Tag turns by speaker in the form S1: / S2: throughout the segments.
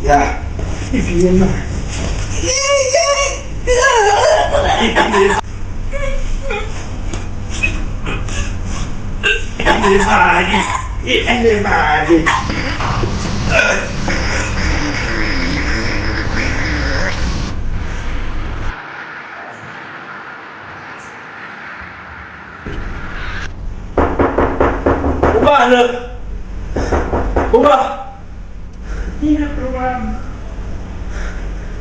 S1: Ya, iphi imali? Imali, imali. Ubani? Uba?
S2: Mina bro wami.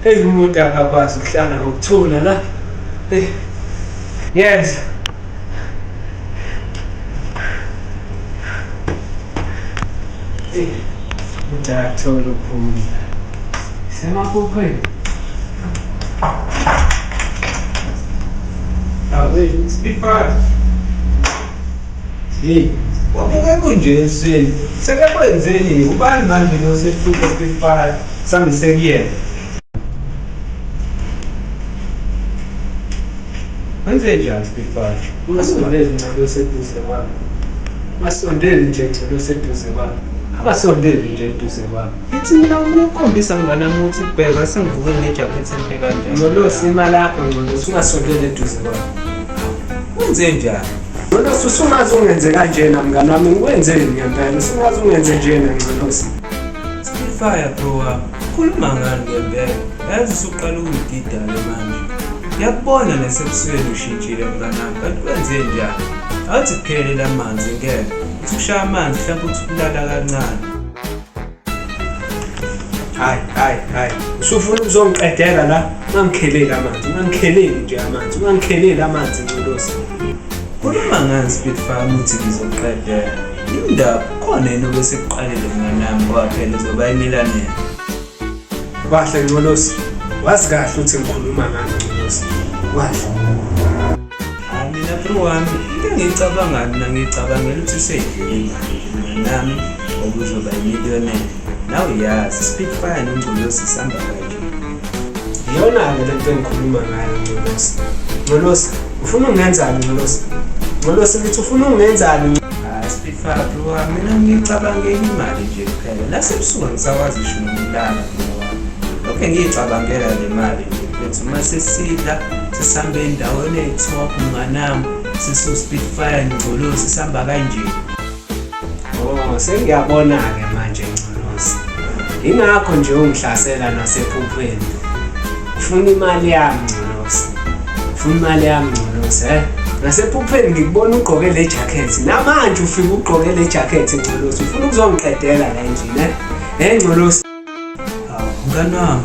S1: Hey, umuntu akakwazi ukuhlala ngokuthula la. Hey. Yes. Hey, umuntu akathola ukuphumula. Semaphuphweni. Awu, speak fast.
S3: Hey, wabuke kunje esweni. Sekakwenzeni? Ubani manje lo sehluka Spitfire? Sambise kuyena. Wenze njani Spitfire?
S1: Ungasondeli ngcelo oseduze kwami. Ungasondeli nje ngcelo oseduze kwami. Abasondeli nje eduze kwami.
S3: Ngithi mina ufuna ukukhombisa mngani wami ukuthi bheka sengivuke ngejakhethi enhle kanjani.
S1: Ngcolosi imali yakho Ngcolosi, ungasondeli eduze kwami.
S3: Wenze njani?
S1: Ngcolosi usungaze ungenze kanjena mngani wami, ngikwenzeni ngempela? Usungaze ungenze njena Ngcolosi.
S3: Spitfire bro wami, khuluma ngani ngempela? Yazi usuqala ukungidida-ke manje. Ngiyakubona nasebusweni ushintshile mnganami, kanti kwenze njani? Awuthi kuphelele amanzi ngeke. Uthi kushaya amanzi mhlawumbe uthi ukulala kancane.
S1: Hayi, hayi, hayi. Usufuna ukuzongiqedela la? Ungangikheleli amanzi, ungangikheleli nje amanzi, ungangikheleli amanzi Ngcolosi.
S3: Khuluma ngani Spitfire ukuthi ngizoqedela? Indaba khona yini obesekuqalile mnganami ngoba phela uzoba imilanelo.
S1: Kahle Ngcolosi. Wazi kahle ukuthi ngikhuluma ngani Ngcolosi. Wazi.
S3: Hayi mina bro wami, into engiyicabangayo mina ngiyicabangela ukuthi seyidlule imali nje mnganami ngoba uzoba imillionaire. Nawe uyazi Spitfire noNgcolosi sihamba kanje.
S1: Iyona-ke lento engikhuluma ngayo Ngcolosi. Ngcolosi, ufuna ungenzani Ngcolosi? Ngcolosi ngithi ufuna ungenzani?
S3: Hayi Spitfire bro wami, mina ngiyicabangela imali nje kuphela. Nasebusuku angisakwazi ngisho nokulala bro wami. Lokho ngiyicabangela le mali nje mfethu uma sesidla sesihambe endaweni eyi-top mnganami sesiwu-Spitfire Ngcolosi sihamba kanje.
S1: Oh, sengiyabona-ke manje Ngcolosi. Ingakho nje ungihlasela nasephuphweni. Ufuna imali yami Ngcolosi. Ufuna imali yami Ngcolosi, eh? Nasephupheni ngikubona ugqoke le jacket. Namanje ufika ugqoke le jacket Ngcolosi. Ufuna ukuzongiqedela la endlini, eh? Eh Ngcolosi.
S3: Hawu mngani wami,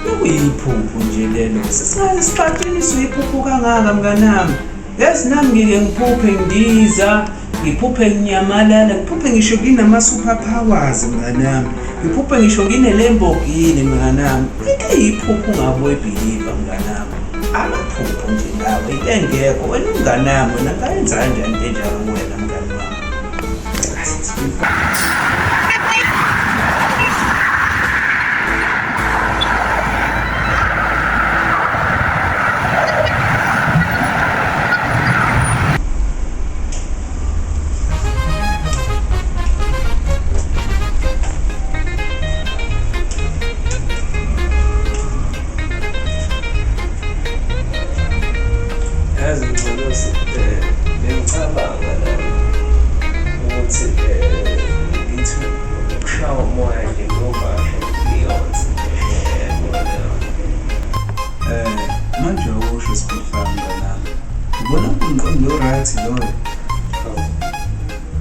S3: bekuyiphupho nje lelo. Sesingaze sixatsheniswe iphupho kangaka mnganami. Yazi nami ngike ngiphuphe ngiza, ngiphuphe nginyamalala, ngiphuphe ngisho nginama-super powers mnganami. Ngiphuphe ngisho ngine-Lamborghini mnganami. Into eyiphupho ungabe uyibhiliva mnganami. Amaphupho nje lawo, into engekho. Wena umnganami, wena ngayenza kanjani into enjalo kuwena mngani wami? Yazi Ngcolosi, bengicabanga nami ukuthi ngithi ukushaya umoya nje ngovashe ngiyonse yabona. Manje awusho Spitfire mnganami. Ubona kuwumqondo o-right loyo?
S1: Hawu.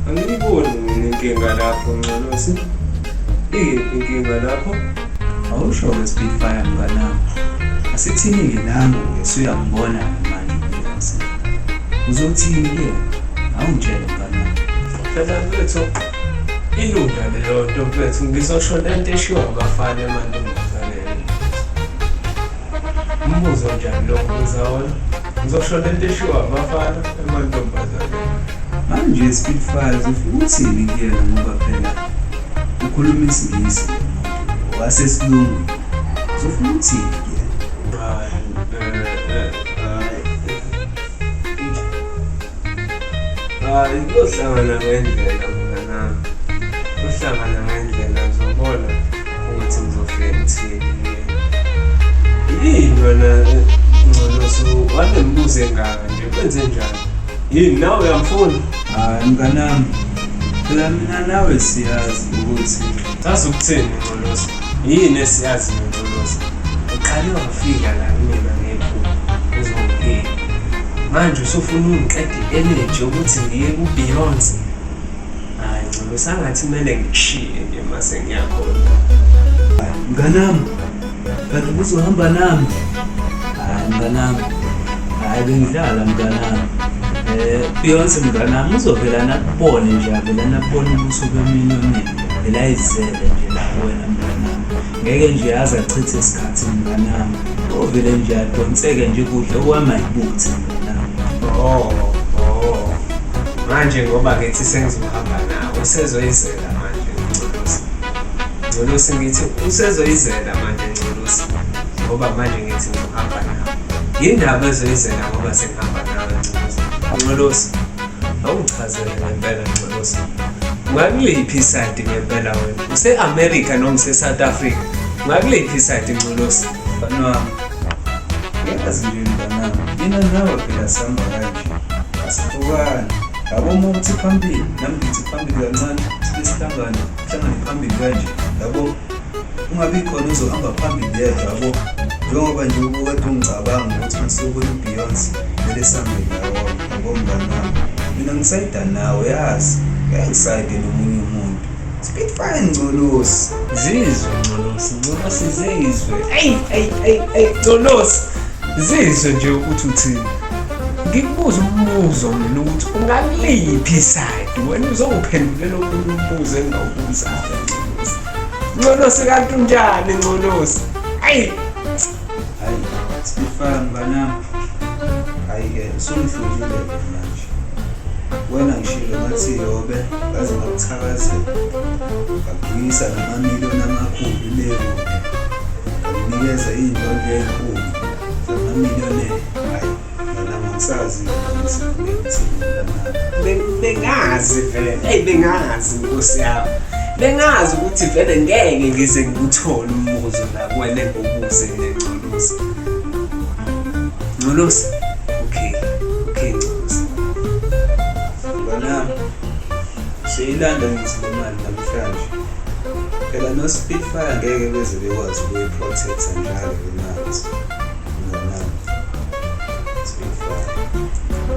S1: Angiyiboni mina inkinga lapho Ngcolosi. Iyiphi inkinga lapho?
S3: Awusho-ke Spitfire mnganami. Asithini-ke nangu-ke suyambona-ke manje uBeyonce. Uzothini-ke? Awungitshele mnganami.
S1: Phela mfethu Ilunga leyo nto mfethu, ngizosho lento eshiwo abafana emantombazaneni. Umbuzo njani lo ngibuza wona? Ngizosho lento eshiwo abafana emantombazaneni.
S3: Manje Spitfire uzofika uthini kuyena ngoba phela ukhuluma isiNgisi lo muntu wasesilungwini. Uzofika uthini kuyena?
S1: Hayi, hayi. Hayi, kuyohlangana ngendlela mnganami. Kuyohlangana ngendlela ngizobona ukuthi ngizofike ngithini kuyena. Yini wena Ngcolosi wanemibuzo engaka nje kwenze njani? Yini nawe uyamfuna?
S3: Hayi mnganami, phela mina nawe siyazi ukuthi
S1: Sazi ukuthini Ngcolosi? Yini esiyaziyo Ngcolosi? Uqale wafika la kumina ngephupho uzongipika. Manje usufuna ungiqeda i-energy yokuthi ngiye ku-Beyonce. Hayi Ngcolosi angathi kumele ngikushiye nje mase ngiyakhona.
S3: Mnganami, kanti ubuzohamba nami? Hayi mnganami, hayi bengidlala mnganami. Beyonce mnganami uzovela nakubone nje avela nakubone ubuso bemillionaire vele ayizele nje la kuwena mnganami. Ngeke nje aze achithe isikhathi mnganami. Ovele nje adonseke nje kudla okwamayibuthi mnganami.
S1: Oh, oh. Manje ngoba ngithi sengizohamba nawe usezoyizela manje Ngcolosi. Ngcolosi ngithi usezoyizela manje Ngcolosi ngoba manje ngithi ngizohamba nawe. Yindaba ezoyizela ngoba sengihamba nawe Ngcolosi. Ngcolosi, awungichazele ngempela Ngcolosi. Ungakuliphi isayidi ngempela wena? Use-America noma use-South Africa? Ungakuliphi isayidi Ngcolosi?
S3: Mfana wami, uyazi nje mntanami, mina nawe phela sihamba kanje. Asihlukani. Yabo uma uthi phambili, nami ngithi phambili kancane, sibe sihlangane, sihlangane phambili kanje. Yabo ungabi khona uzohamba phambili yedwa yabo. Njengoba nje ubukade ungicabanga ukuthi masiyobona uBeyonce, kumele sihambe ndawonye, yabo mngani wami. Mina ngisayida nawe yazi, ngeke ngisayide nomunye umuntu. Spitfire Ngcolosi.
S1: Zizwe Ngcolosi, Ngcolosi zizwe. Eyi, eyi, eyi, eyi, Ngcolosi. Zizwe nje ukuthi uthini. Ngikubuza umbuzo mina ukuthi ungaliphi isayidi wena uzongiphendulela omunye umbuzo engawubuzayo Ngcolosi. Ngcolosi kanti unjani Ngcolosi? Ayi,
S3: Hayi, Spitfire mnganami. Hayi-ke usungihlulile-ke manje. Wena ngishilo ngathi yobe ngaze ngakuthakazela. Ngakubuyisa namamiliyoni amakhulu le kude. Ngakunikeza iy'ndlondlo ey'nkulu zamamiliyonela. Hayi, mnganami angisazi-ke ngithi ngithini mnganami.
S1: Bengazi vele, eyi bengazi nkosi yami. Bengazi ukuthi vele ngeke ngize ngikuthole umbuzo la kuwena engiwubuze Ngcolosi. Ngcolosi, okay, okay Ngcolosi.
S3: Mnganami, siyilanda ngithi le mali namhlanje. Phela no-Spitfire ngeke beze bekwazi ukuyi-protect-a njalo le mali. Mnganami, Spitfire.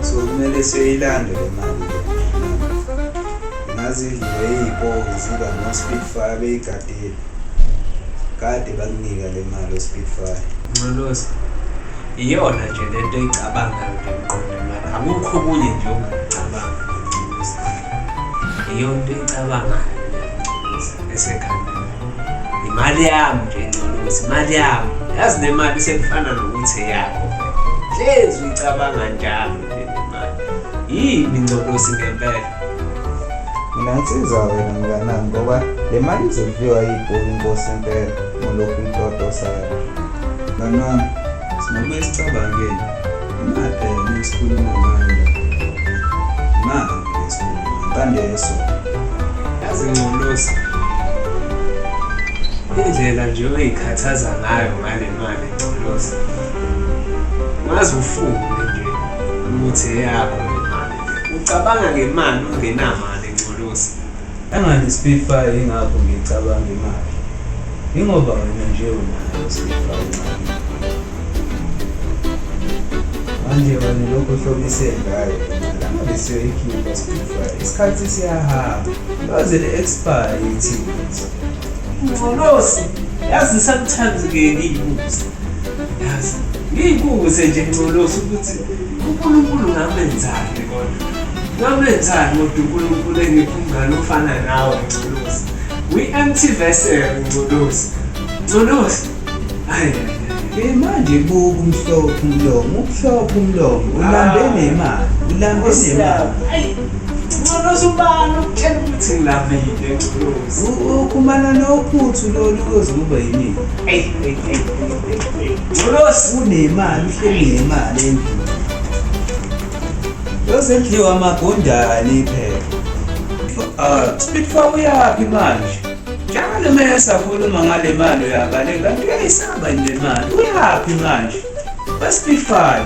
S3: So kumele siyoyilanda le mali le mnganami. Ngaze idliwe iy'poki ziba no-Spitfire beyigadile. Kade bakunika le mali o-Spitfire.
S1: Ngcolosi, iyona nje lento oyicabangayo nje emqondweni wakho. Akukho okunye nje ongakucabanga Ngcolosi. Iyona into oyicabangayo le Ngcolosi esekhanda. Imali yami nje Ngcolosi, imali yami. Yazi le mali sekufana nokuthi eyakho vele. Hlezi uyicabanga njalo nje le mali. Yini Ngcolosi ngempela?
S3: Mina ngisiza wena mnganami ngoba le mali izodliwa yibhoki inkosi impela ngolokhu itotosa kanje. Mngani wami, singabuye sicabangele imali phela le esikhuluma ngayo la. Imali le esikhuluma impande yesono.
S1: Yazi Ngcolosi, indlela nje oyikhathaza ngayo ngale mali Ngcolosi, ungaze ufunge nje ukuthi eyakho le mali. Ucabanga ngemali ungenamali Ngcolosi.
S3: Engani Spitfire ingakho ngicabanga imali. Ingoba wena nje unayo Spitfire imali. Manje wena lokhu uhlobise ngayo imali angabe siyoyikhipha Spitfire. Isikhathi siyahamba. Baze le expire ithikithi.
S1: Ngcolosi, yazi sometimes ngeke ngiyibuze. Yazi ngiyibuze nje Ngcolosi ukuthi uNkulunkulu ngamenzani kodwa. Ngamenzani kodwa uNkulunkulu engipha umngane ofana nawe Ngcolosi. We empty vessel Ngcolosi. Ngcolosi. Hayi.
S3: Eh manje buka umhlophe umlomo, umhlophe umlomo, ulambe
S1: Ah.
S3: nemali, ulambe nemali.
S1: Hayi. Ngcolosi ubani ukutshela ukuthi ngilambile Ngcolosi.
S3: Ukhumana nophuthu lolu koze kube yini?
S1: Hey, hey, hey, hey, hey. Ngcolosi.
S3: Unemali, uhleli nemali endlini. Yozedliwa amagundane phela. Ah, Speedfire uyaphi manje? Njalo uma esakhuluma ngale mali uyabaleka, kanti uyayisaba yini le mali? Uyaphi manje? Ba-Speedfire.